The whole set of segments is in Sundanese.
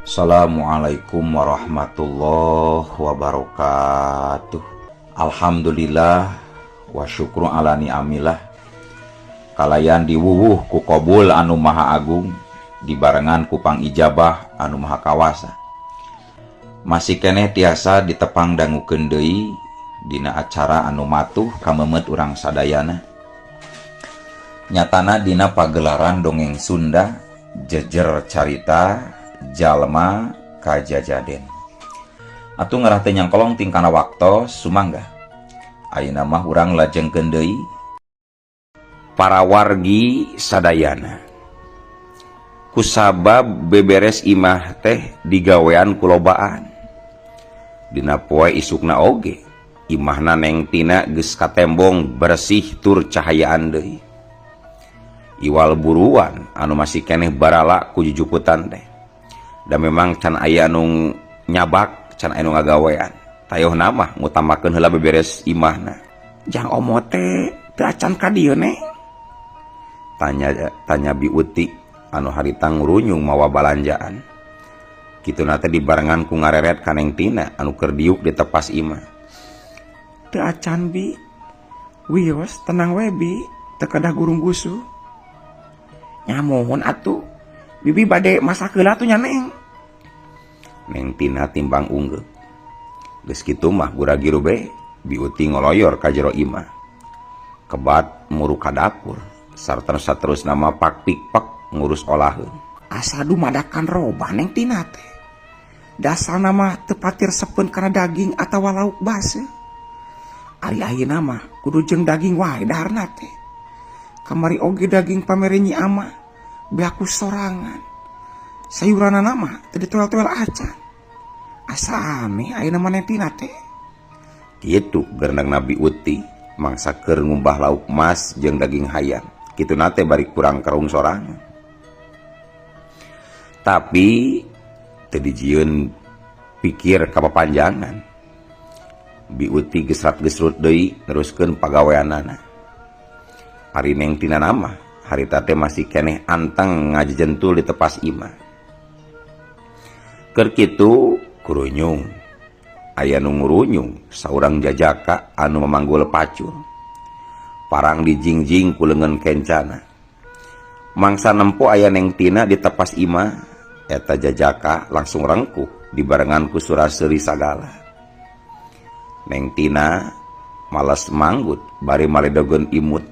Assalamualaikum warahmatullahi wabarakatuh. Alhamdulillah wa syukru ala ni'amillah. Kalayan diwuwuh ku qabul anu maha agung, dibarengan ku pangijabah anu maha kawasa. Masih keneh tiasa ditepang dangukeun deui dina acara anu matuh kamemet urang sadayana. Nyatana dina pagelaran dongeng Sunda jejer carita jalma kajajaden. Atuh ngarah teu nyangkolong tingkana waktos sumangga. Ayeuna mah urang lajengkeun deui para wargi sadayana. Kusabab beberes imah teh digawean ku lobaan. Dina poe isukna oge imahna Neng Tina geus katembong bersih tur cahayaan deui. Iwal buruan anu masih keneh barala ku jujuputan teh. Da memang can aya anu nyabak, can aya nu ngagawean. Tayohna mah ngutamakeun heula beberes imahna. Jang Omo teh teu acan ka dieu, Neng? Tanya tanya Bi Uti anu harita ngurunyung mawa balanjaan. Kituna teh dibarengan ku ngareret ka Neng Tina anu keur diuk di tepas imah. Teu acan, Bi. Wios tenang we, Bi, teu kedah gurung gusuh. Nya muhun atuh. Bibi bade masak heula atuh nya, Neng. Neng Tina timbang unggeuk. Geus kitu mah gura-giru be Bi Uti ngoloyor ka jero imah. Kebat muru ka dapur sarta saterusna mah pak pik pek ngurus olaheun. Asa dumadakan robah Neng Tina teh. Dasarna mah teu pati resepeun kana daging atawa lauk baseuh. Ari ayeuna mah kudu jeung daging wae daharna teh. Kamari oge daging pamere Nyi Ama beak ku sorangan. Sayuranana mah teu ditoel-toel acan. Asa aneh ayeuna mah Neng Tina teh. Kitu gerendengna Bi Uti mangsa keur ngumbah lauk mas jeung daging hayam. Kituna teh bari kurang kerung sorangan. Tapi teu dijieun pikir kapapanjangan. Bi Uti gesrat-gesrut deui neruskeun pagaweanana. Ari Neng Tina mah harita teh masih keneh anteng ngajejentul di tepas imah. Keur kitu kurunyung aya nu ngurunyung saurang jajaka anu mamanggul pacul. Parang dijingjing ku leungeun kencana. Mangsa nempo aya Neng Tina di tepas imah, eta jajaka langsung rengkuh dibarengan ku sura-seuri sagala. Neng Tina males manggut bari maledogeun imut.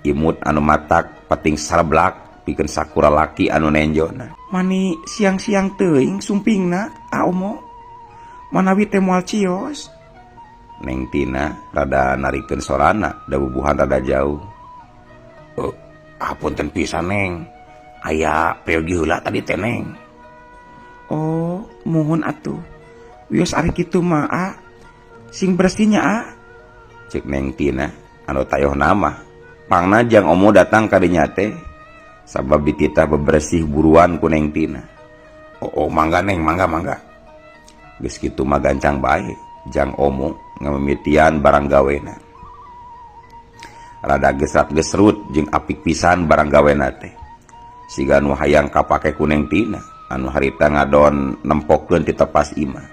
Imut anu matak pating sarblak pikeun sakura laki anu nenjona. Mani siang-siang teuing sumpingna, A Omo. Manawi teh moal cios. Neng Tina rada narikeun sorana da bubuhan rada jauh. Oh, apunten pisan, Neng. Aya pergi heula tadi teh, Neng. Oh, muhun atuh. Wios ari kitu mah, A. Sing bersihnya, A. Cek Neng Tina anu tayohna mah pangna Jang Omo datang ka dinya teh sabab dititah bebersih buruan ku Neng Tina. Oh, oh mangga, Neng, mangga mangga. Geus kitu mah gancang bae Jang Omo ngamimitian barang gawena. Rada gesrat-gesrut jeung apik pisan barang gawena teh. Siga nu hayang kapake ku Neng Tina anu harita ngadon nempokeun ti tepas imah.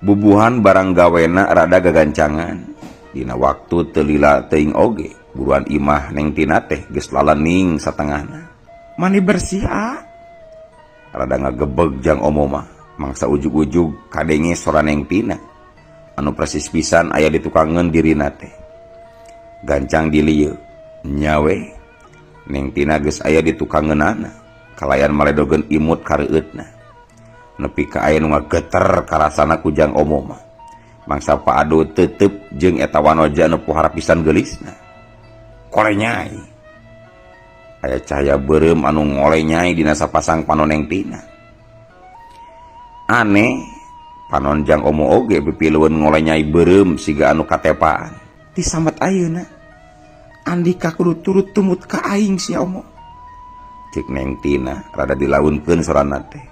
Bubuhan barang gawena rada gagancangan. Dina waktu teu lila teuing oge buruan imah Neng Tina teh geus lalening satengahna. Mani bersih, A. Rada ngagebeg Jang Omo mah mangsa ujug-ujug kadenge sora Neng Tina anu persis pisan aya di tukangeun dirina teh. Gancang dilieu nya we Neng Tina geus aya di tukangeunana kalayan maledogeun imut kareueutna. Nepi ka aya nu ngageter karasana ku Jang Omo mah. Mangsa paadu tetep jeung eta wanoja nu pohara pisan geulisna. Kolenyai. Aya cahaya beureum anu ngolenyai dina sapasang panon Neng Tina. Aneh, panon Jang Omo oge pipilueun ngolenyai beureum siga anu katepaan. Disambat ayeuna. Andika kudu turut tumut ka aing sia, Omo. Cek Neng Tina rada dilaunkeun sorana teh.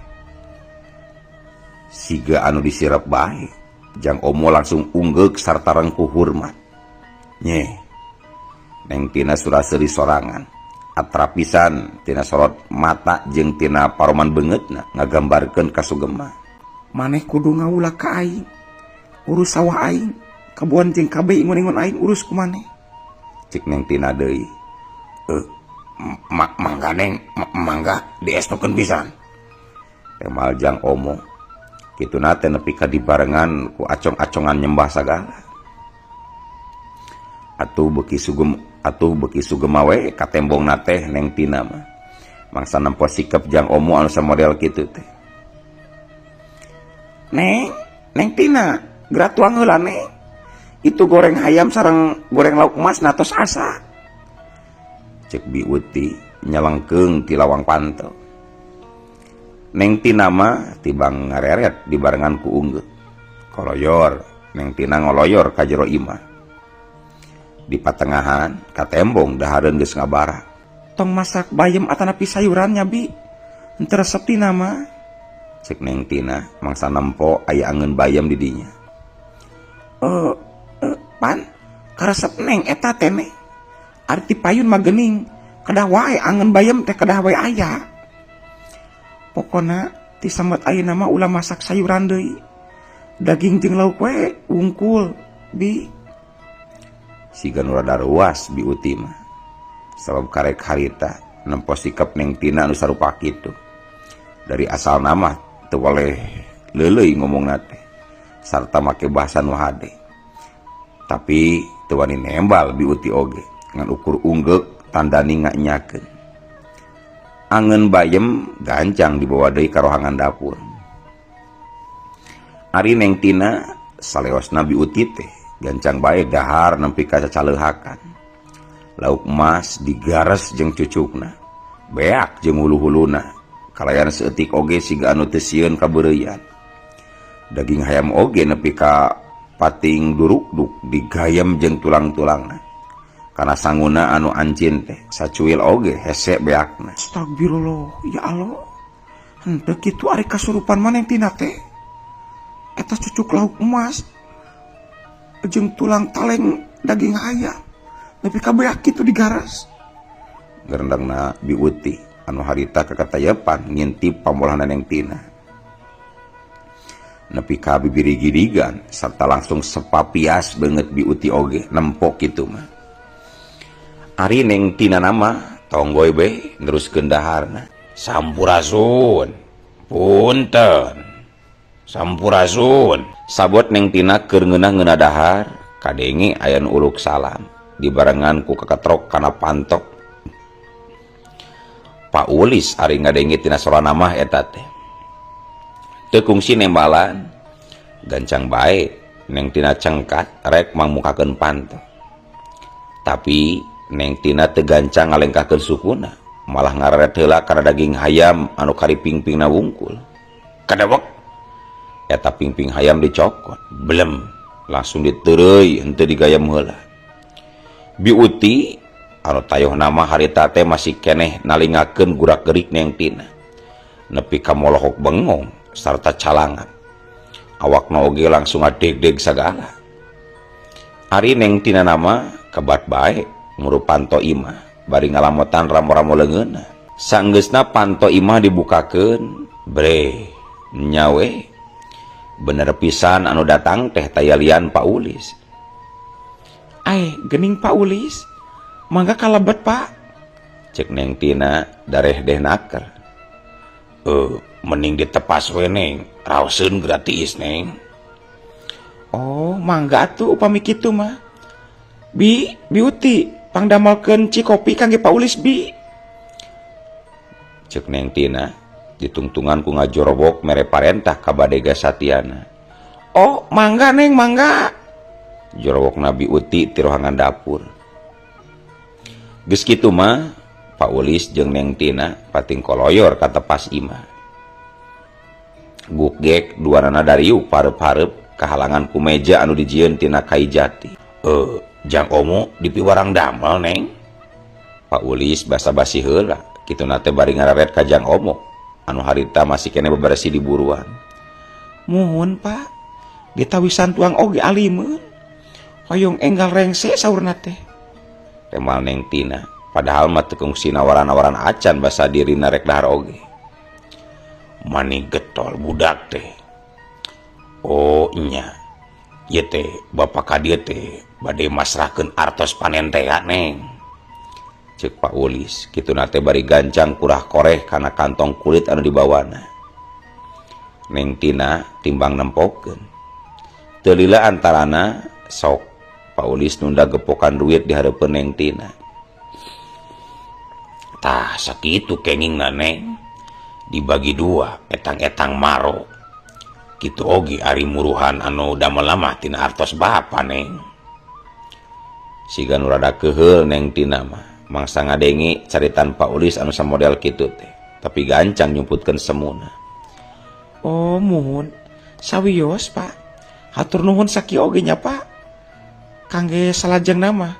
Siga anu disirep bae. Jang Omo langsung unggeuk sarta rengkuh hormat. Nyeh. Neng Tina sura-seuri sorangan. Atrap pisan tina sorot mata jeung tina paroman beungeutna ngagambarkeun kasugema. Maneh kudu ngawula ka aing. Urus sawah aing, kebon jeung kabeh ingon-ingon aing urus ku maneh. Cek Neng Tina deui. Mangga Neng, mangga diestokeun pisan. Temal Jang Omo. Kituna teh nepi ka dibarengan ku acong-acongan nyembah sagala. Atuh beuki sugem atuh beuki sugema we katembongna teh Neng Tina mah. Mangsa nempo sikep Jang Omo anu samodel kitu teh. Neng, Neng Tina, geura tuang heula Neng. Itu goreng hayam sareng goreng lauk emas na tos asa. Cek Bi Uti nyalengkeung ti lawang panto. Neng Tina mah tibang ngareret dibarengan ku Unggeuk. Koloyor, Neng Tina ngoloyor ka jero imah. Di patengahan katembong dahareun geus ngabara. Tong masak bayam atanapi sayuran nya Bi. Henteu resep Tina mah. Cek Neng Tina mangsa nempo aya angeun bayam di dinya. Pan karesep Neng eta teh Neng. Ari ti payun mah geuning kedah wae angeun bayam teh kedah wae aya. Pokona ti samet ayeuna mah ulah masak sayuran deui. Daging jeung lauk we wungkul Bi. Siga nu rada ruas Bi Uti mah. Sabab karek harita nempo sikep Neng Tina anu sarupa kitu. Dari asal nama teu boleh leuleuy ngomongna teh sarta make bahasa nu hade. Tapi teu wani nembal Bi Uti oge ngan ukur unggeuk tandani nganyakeun. Angeun bayem gancang dibawa deui ka rohangan dapur. Ari Neng Tina saleosna Bi Uti teh gancang bae dahar nepi ka cacaleuhakan. Lauk emas digares jeung cucukna, beak jeung hulu-huluna, kalayan saeutik oge siga anu teu sieun kabeureuyan. Daging hayam oge nepi ka pating durukduk digayem jeung tulang-tulangna. Kana sanguna anu ancin teh sacuil oge hese beakna. Astagfirullah, ya Allah. Henteu kitu ari kasurupan maneh Tina teh. Eta cucuk lauk emas jeung tulang taleng daging hayam. Nepi ka beak kitu digaras. Gerendengna Bi Uti anu harita kakatayepan ngintip pamolahna Neng Tina. Nepi ka bibiri girigan sarta langsung sepapias beungeut Bi Uti oge nempo kitu mah. Ari Neng Tina nama tonggoy be neruskeun daharna. Sampurasun, punten, sampurasun. Sabot Neng Tina keur ngeunah-ngeunah dahar, kadenge aya nu uluk salam dibarengan ku kakatrok kana pantok. Pak Ulis ari ngadenge tina sorana mah eta teh. Teu kungsi nembalan, gancang bae Neng Tina cengkat rek mangmukakeun panto. Tapi Neng Tina teu gancang ngalengkahkeun sukuna, malah ngareret heula kana daging hayam anu kari pingpingna wungkul. Kadewek eta pingping hayam dicokot, blem langsung diteureuy henteu digayem heula. Bi Uti anu tayoh nama harita teh masih keneh nalingakeun gurak-gerik Neng Tina. Nepi ka molohok bengong sarta calangan. Awakna oge langsung ngadeg-deg sagala. Ari Neng Tina nama kebat bae nguru panto imah bari ngalamotan ramo-ramo leungeunna. Sanggeusna panto imah dibukakeun, bre nyawe bener pisan anu datang teh tayalian Pak Ulis. Ai geuning Pak Ulis, mangga kalebet Pak. Cek Neng Tina dareh deh naker. Mending ditepas we Neng, raoseun gratis Neng. Oh, mangga atuh upami kitu mah. Bi, Bi Uti, pangdamelkeun cikopi kangge Pak Ulis Bi. Cek Neng Tina ditungtungan ku ngajorobok mere parentah ka badega Satiana. Oh, mangga Neng, mangga. Jorowok Nabi Uti ti rohangan dapur. Geus kitu mah Pak Ulis jeung Neng Tina pating koloyor ka tepas imah. Gukgek duanana dariuk pareup-pareup kahalangan ku meja anu dijieun tina kai jati. Jang Omo dipiwarang damel Neng. Pak Ulis basa-basi heula kituna teh bari ngararet ka Jang Omo anu harita masih keneh beberesi di buruan. Muhun Pak, ditawisan tuang oge alimeun. Hoyong enggal rengse saurna teh. Temal Neng Tina Padahal mah teu kungsi nawaran-nawaran acan basa dirina rek dahar oge. Mani getol budak teh. Oh nya, ieu teh bapa ka dieu teh bade masrahkeun artos panen teh Neng. Ceuk Pak Ulis, kituna teh bari gancang kurah koreh kana kantong kulit anu dibawana. Neng Tina timbang nempokeun. Teu lila antarana sok Pak Ulis nunda gepokan duit di hareupeun Neng Tina. Tah sakitu kengingna Neng. Dibagi dua etang-etang maro. Kitu oge ari muruhan anu damel mah tina artos bapa Neng. Siga nu rada keuheul Neng Tina mah. Mangsa ngadenge caritan Pak Ulis anu samodel kitu teh. Tapi gancang nyumputkeun semuna. Oh muhun, sawios Pak. Hatur nuhun sakieu oge nya Pak. Kangge salajengna mah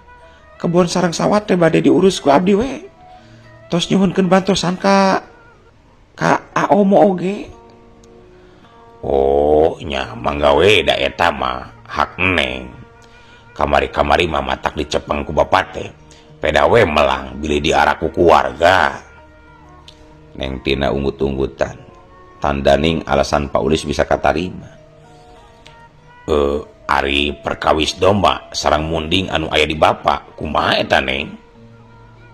kebon sareng sawah teh bade diurus ku abdi we. Tos nyuhunkeun bantosan ka Omo oge. Oh nya mangga we da eta mah hak Neng. Kamari-kamari mah matak dicepeng ku bapa teh. Peda we melang bilih diarak ku keluarga. Neng Tina unggut-unggutan. Tandaning alasan Pak Ulis bisa katarima. Ari perkawis domba sareng munding anu aya di bapa kumaha eta Neng?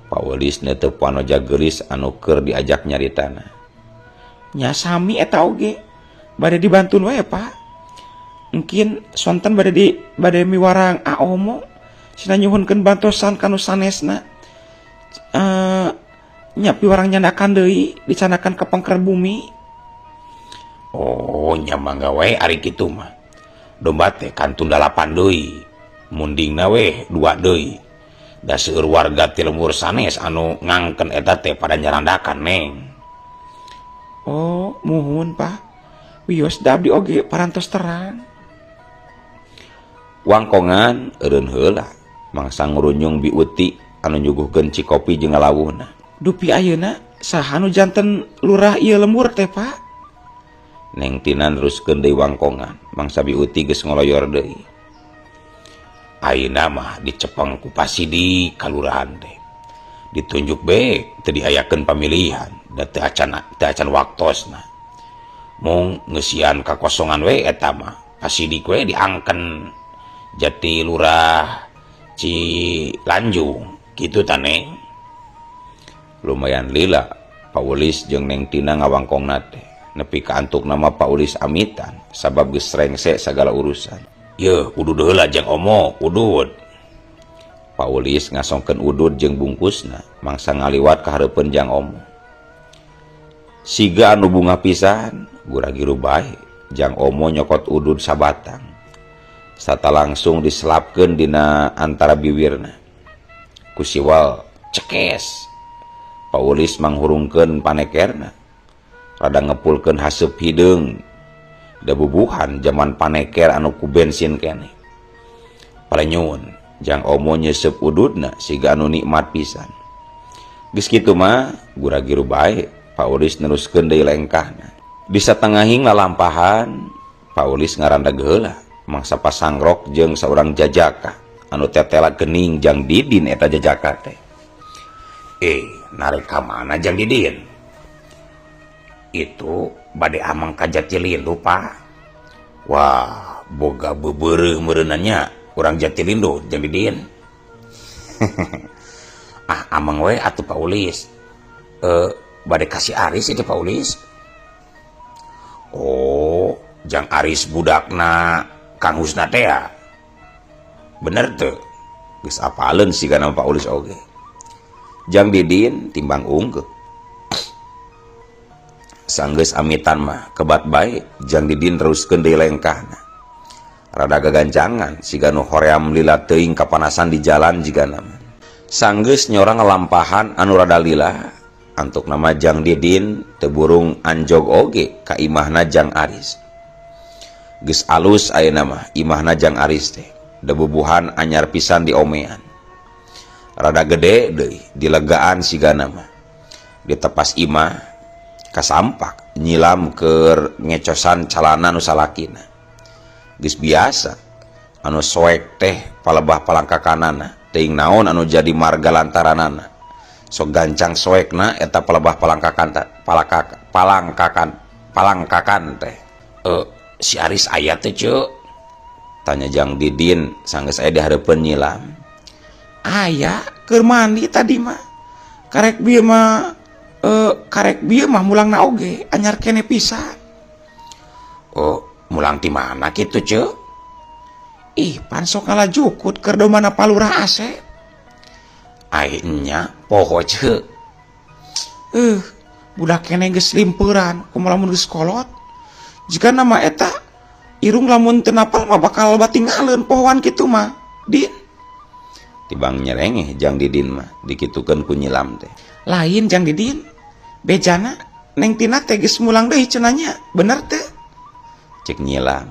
Pak Ulis neuteub wanoja geulis anu keur diajak nyaritana. Nya sami eta oge bade dibantun wae Pak. Mungkin sonten bade miwarang Aomo sina nyuhunkeun bantosan ka nu sanesna. Nya piwarang nyandakan deui dicanakan ka pangker bumi. Oh nya mangga wae ari kitu mah. Domba teh kantun 8 deui, mundingna we 2 deui. Da seueur warga ti lembur sanes anu ngangken eta teh pada nyarandakan Neng. Oh muhun Pak. Wios da abdi oge parantos terang. Wangkongan eureun heula mangsa ngurunyung Bi Uti anu nyuguhkeun cikopi jeung ngalawuhna. Dupi ayeuna saha nu janten lurah ieu lembur teh Pak? Neng Tina neruskeun deui wangkongan, mangsa Bi Uti geus ngoloyor deui. Ayeuna mah dicepeng ku Pasidi kalurahan teh. Ditunjuk be teu diayakeun pamilihan da teu acan waktosna. Mung ngeusian kakosongan we eta mah. Pasidik we diangken jati lurah Cilanjung kitu ta Neng. Lumayan lila Pak Ulis jeung Neng Tina ngawangkongna teh. Nepi ka antuk nama Pak Ulis amitan sabab geus rengse sagala urusan. Yeuh udud heula jeung omo udud. Pak Ulis ngasongkeun udud jeung bungkusna mangsa ngaliwat ka hareupeun jang omo. Siga anu bunga pisan gura-giru bae jang omo nyokot udud sabatang. Sata langsung diselapkeun dina antara biwirna. Ku siwal cekes. Pak Ulis manghurungkeun panekerna. Rada ngepulkeun haseup hideung. Da bubuhan jaman paneker anu ku bensin keneh. Palenyun jang omo nyeuseub ududna siga anu nikmat pisan. Geus kitu mah gura-giru bae Pak Ulis neruskeun deui lengkahna. Di satengahing lalampahan Pak Ulis ngarandag heula mangsa pasangrok jeung saurang jajaka anu tetela geuning jang Didin eta jajaka teh. Narek ka mana jang Didin? Itu bade amang ka Jatilindu Pak. Wah, boga beubeureuh meureunanya urang Jatilindu jang Didin. Ah, amang we atuh Pak Ulis. Bade kasih Aris itu Pak Ulis. Oh, jang Aris budakna Kang Husna teh ya. Bener teu? Geus apaleun siga nama Pak Ulis oge. Jang Didin timbang unggeuh. Sanggeus amitan mah kebat bae Jang Didin teruskeun deui lengkahna. Rada gagancangan siga nu hoream lila teuing kapanasan di jalan jigana mah. Sanggeus nyorang ngalampahan anu rada lila antuk nama Jang Didin teu burung anjog oge ka imahna Jang Aris. Geus alus ayeuna mah imahna Jang Aris teh. Debubuhan anyar pisan diomean. Rada gede deui dilegaan sigana mah. Ditepas imah kasampak nyilam keur ngecosan calana nu salakina. Geus biasa anu soek teh palebah palangkakanana teuing naon anu jadi marga lantaranana. Sok gancang soekna eta palebah palangkakan palakak palangkakan palangkakan teh. Si Aris aya teh, Ceu? Tanya Jang Didin sanggeus aya di hareupeun nyilam. Aya, keur mandi tadi mah. Karek bieu mah karek bieu mah mulangna oge anyar kene pisan. Oh, mulang ti mana kitu, Ceu? Ih, pan sok ngalajukut keur domana Pa Lurah Asep. Ai nya poho, Ceu. Budak kene geus limpeuran kumaha lamun geus kolot. Jika nama eta irung lamun teu napal mah bakal batingaleun pohoan kitu mah, Din. Tibang nyerengeh Jang Didin mah dikitukeun ku nyilam teh. Lain, Jang Didin. Bejana Neng Tina teh geus mulang deui cenah nya, bener teu? Cek nyilam.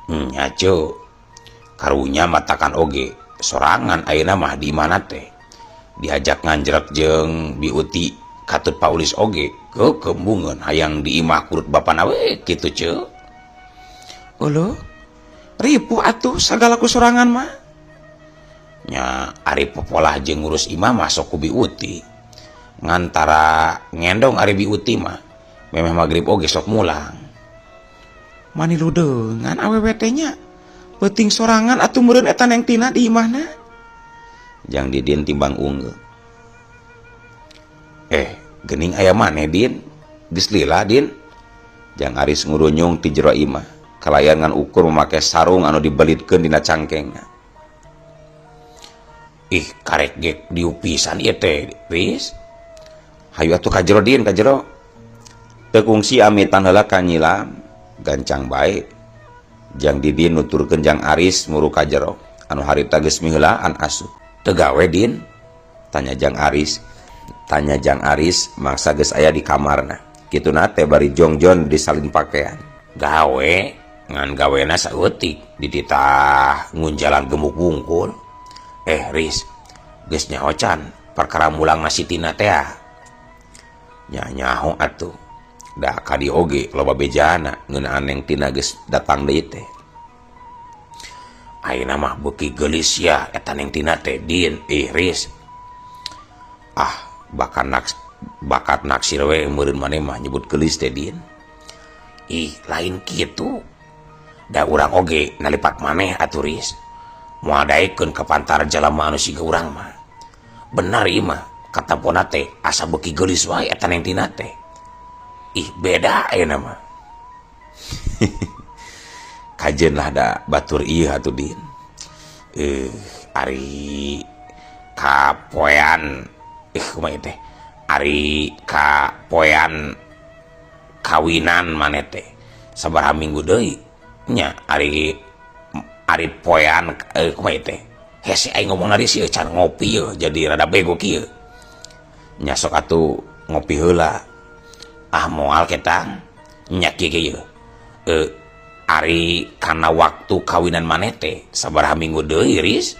Nya, Ceu. Karunya matakan oge sorangan ayeuna mah di mana teh. Diajak nganjrek jeung Bi Uti katut Pa Ulis oge kekembungeun hayang di imah kurut bapana we kitu, Ceu. Uluh, ripuh atuh sagala ku sorangan mah. Nya ari popolah jeung ngurus imah mah sok ku Bi Uti. Ngantara ngendong ari Bi Uti mah memeh magrib oge sok mulang. Mani ludeungan awewe teh nya. Peuting sorangan atuh meureun eta Neng Tina di imahna. Jang Didin timbang unggul. Gening aya maneh, Din? Geus lila, Din? Jang Aris ngurunyung ti jero imah. Kalayan ngan ukur memakai sarung anu dibelitkeun dina cangkengna. Ih, karek gek diuk pisan ieu teh, Riz. Hayu atuh ka jero, Din, ka jero. Teu kungsi amitan heula ka nyilam, gancang bae. Jang Didin nuturkeun Jang Aris muru ka jero anu harita geus miheulaan asup. Teu gawe, Din? Tanya Jang Aris. Tanya Jang Aris mangsa geus aya di kamarna. Kituna teh bari jongjon disalin pakaian. Gawe, ngan gawena saeutik dititah ngunjalan gemuk wungkul. Riz, geus nyaho can perkara mulang si Tina teh? Nya nyaho atuh. Da ka dieu oge loba bejana ngeunaan Neng Tina geus datang deui teh. Ayeuna mah beuki geulis ya eta Neng Tina teh, Din. Ih, Riz. Ah, bahkan bakat naksir we meureun maneh mah nyebut geulis teh, Din. Ih, lain kitu. Da urang oge nalipat maneh atuh, Riz. Moal daekeun ka pantar jalma anu siga urang mah. Benar ieu mah, katapona teh asa beuki geulis wae eta Neng Tina teh. Ih, beda ayeuna mah. Kajeun lah da batur ieu atuh, Din. Ari kapoean, ih, kumaha teh? Ari kapoean kawinan maneh teh sabaraha minggu deui nya? Ari ari poean, kumaha teh? Hese aing ngomong sih, can ngopi ye, jadi rada bego kieu. Nya sok atuh ngopi heula. Ah, moal ketang. Nya kieu kieu. Ari kana waktu kawinan maneh teh sabaraha minggu deui, Riz?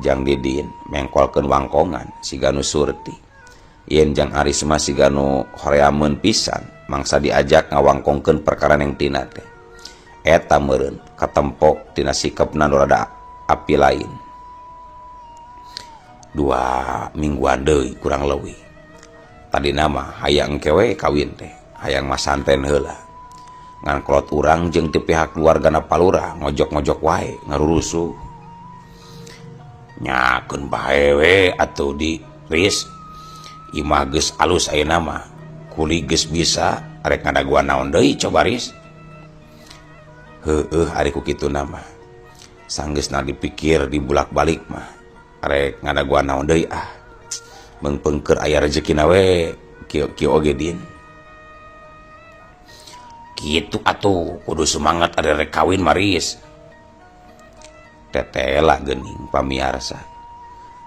Jang Didin mengkolkeun wangkongan siga nu surti. Yen Jang Aris mah siga nu horeameun pisan mangsa diajak ngawangkongkeun perkara Neng Tina teh. Eta meureun katempok tina sikepna nu rada api lain. 2 mingguan deui kurang leuwih. Tadina mah hayang engke we kawin teh, hayang mah santen heula. Ngan kolot urang jeung ti pihak keluargana Pa Lurah ngojok-ngojok wae ngarurusuh. Nya keun bae we atuh di Riz. Imah geus alus ayeuna mah. Kuli geus bisa, rek ngadaguan naon deui coba, Riz? Heueuh, ari ku kituna mah. Sanggeusna dipikir dibulak-balik mah rek ngadaguan naon deui, ah. Meungpeung keur aya rezekina we kieu kieu oge, Din. Kitu atuh, kudu semangat ada rek kawin mah, Riz. Tetela geuning pamiarsa.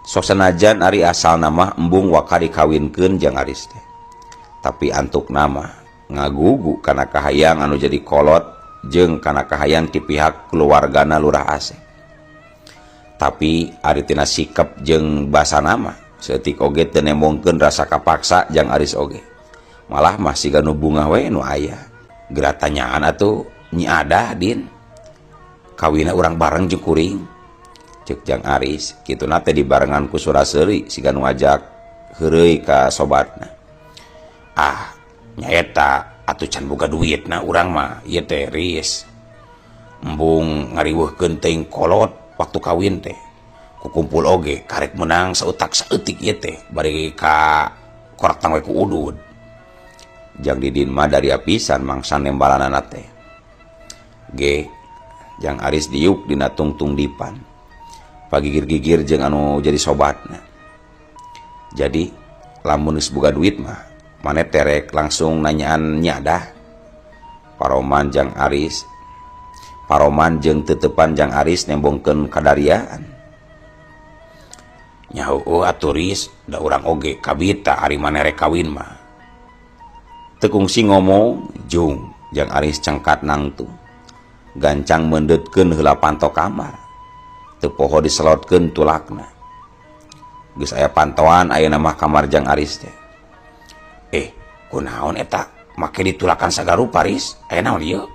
Sok sanajan ari asalna mah embung waka dikawinkeun Jang Aris teh. Tapi antukna mah ngagugu kana kahayang anu jadi kolot jeung kana kahayang ti pihak keluargana Lurah Asep. Tapi ari tina sikap jeung basana mah saeutik oge teu nembongkeun rasa kapaksa Jang Aris oge. Malah mah siga nu bungah we nu aya. Geura tanyaan atuh Nyi Adah, Din. Kawina urang bareng jeung kuring. Ceuk Jang Aris, kituna teh dibarengan ku sura seuri siga nu ngajak Heureuy ka sobatna. Ah, nyaeta atuh can boga duitna urang mah ieu teh Ris. Embung ngariweuhkeun teuing kolot waktu kawin teh. Kukumpul oge karek menang sautak saeutik ieu teh bari ka koretang we ku udud. Jang Didin mah daria pisan mangsa nembalanana teh. Ge, Jang Aris diuk dina tungtung dipan. Pagigir-gigir jeung anu jadi sobatna. Jadi lamun geus boga duit mah maneh terek langsung nanyaan nyadah. Paroman Jang Aris, paroman jeung tetepan Jang Aris nembongkeun kadariaan. Nya heueuh atuh Ris, da urang oge kabita ari maneh rek kawin mah. Teu kungsi ngomong, jung Jang Aris cengkat nangtung. Gancang meundeutkeun heula panto kamar. Teu poho diselotkeun tulakna. Geus aya pantoan ayeuna mah kamar Jang Aris teh. Kunaon eta make ditulakan sagarupa Ris? Aya naon ieu?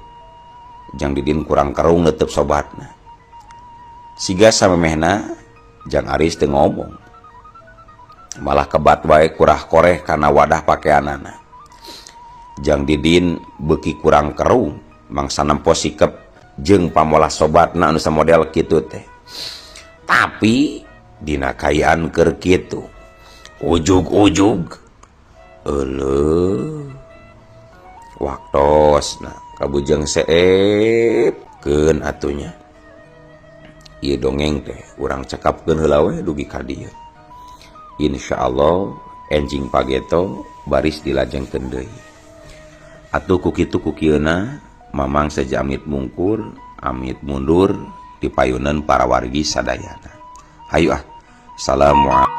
Jang Didin kurang kerung netep sobatna. Siga samemehna Jang Aris teu ngomong. Malah kebat wae kurah koreh kana wadah pakeanana. Jang Didin beuki kurang kerung mangsa nempo sikep jeung pamolah sobatna anu samodel kitu teh. Tapi dina kaayaan keur kitu ujug-ujug euleuh waktosna kabujeng seep keun atunya. Ieu dongeng teh urang cekapkeun heula we dugi ka dieu. Insyaallah enjing pageto baris dilajengkeun deui. Atuh ku kitu ku kieuna Mamang seja amit mungkur, amit mundur dipayunan para wargi sadayana. Hayu ah. Assalamualaikum.